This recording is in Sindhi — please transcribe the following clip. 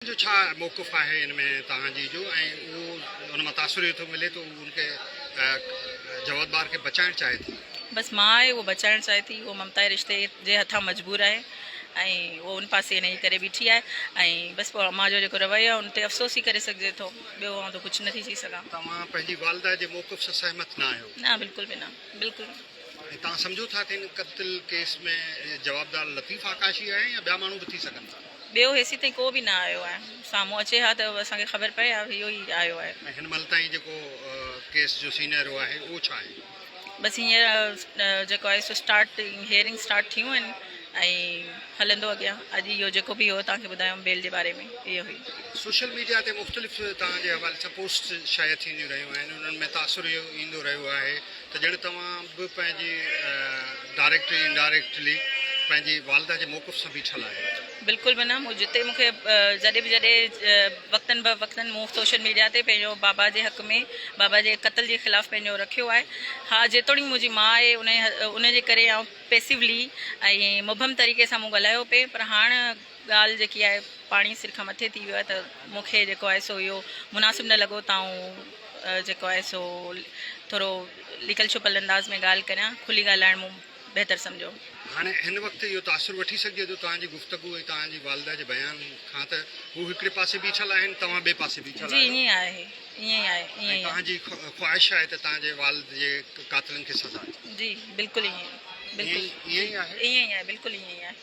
جو ڇا موقف آهي ان ۾ توهان جي جو ۽ اهو ان مان تاثر اهو ٿو ملي ته هو ان کي جوابدار کي بچائڻ چاهي ٿي. بس ماء آهي اهو بچائڻ چاهي ٿي اهو ممتا جي رشتي جي هٿان مجبور آهي ۽ اهو ان پاسي انهي ڪري بيٺي آهي ۽ بس پوء امان جو جيڪو رويو آهي ان تي افسوس ئي ڪري سگهجي ٿو ٻيو آئون ته ڪجهه نٿي چئي سگهان. توهان پنهنجي والده جي موقف سان سهمت نه آهيو؟ نه بلڪل به نه بلڪل. ۽ توهان سمجهو ٿا ته هن قتل ڪيس ۾ جوابدار لطيف آڪاشي آهي يا ٻيا ماڻهو به ٿي سگهن ٿا؟ ٻيو هيسيتائين ڪو به نه آيو آهي. سامهون اچي ها ته اسان کي خبر پئي ها اهو ئي آيو آهي. ۽ هن مهل تائين جيڪو ڪيس جو سينيرو آهي اهو ڇا آهي؟ بس هينئر جيڪو آهي سو اسٽارٽ هيئرنگ اسٽارٽ ٿيون آهن ۽ هلندو اڳيان اڄ اهو جيڪو به هو توهان کي ٻڌايم بيل جي باري ۾ اهو هئي. سوشل ميڊيا تي مختلف توهان جي حوالي سان پوسٽس شايع ٿينديون رهيون آهن انهن ۾ تاثر اهو ايندو رهيو آهي ته ڄڻ توهان به پنهنجي ڊائريڪٽلي انڊائريڪٽلي پنهنجي والده جي موقف سان بيٺل آهيو. بلڪل به نه مون جتي مون کي جڏهن به جڏهن وقتن به وقتن مون سوشل ميڊيا تي پنهنجو بابا جي حق ۾ بابا جي قتل جي خلاف پنهنجو رکيو آهي ها جيتوڻيڪ منهنجي ماء آهي ان ان جي ڪري آئون پيسيولي ۽ مبهم طريقي سان مون ڳالهايو پئي پر هاڻ ڳالهه جيڪي آهي پاڻي سر کان مٿي ٿي ويو آهي ته مون کي جيڪو آهي سو اهو مناسب نه لڳو ته آئون جيڪو آهي سو ٿورو لڪل ڇپل انداز ۾ ڳالهه ڪريان کلي ڳالهائڻ مون بهتر سمجهيو. هاڻي هن وقت اهو تاثر وٺي سگهجي ٿو توهان جي گفتگو ۽ توهان جي والده جي بيان کان ته هو هڪڙي پاسي بيٺل آهن توهان ٻئي پاسي بيٺل جي آهيو. ائين ئي آهي ائين ئي آهي ائين ۽ ئي آهي. توهان جي خواهش آهي ته توهان جي والد جي قاتلن کي سزا ٿئي. جي بلڪل ائين ئي بلڪل ائين ئي آهي؟ ائين ئي آهي بلڪل ائين ئي آهي.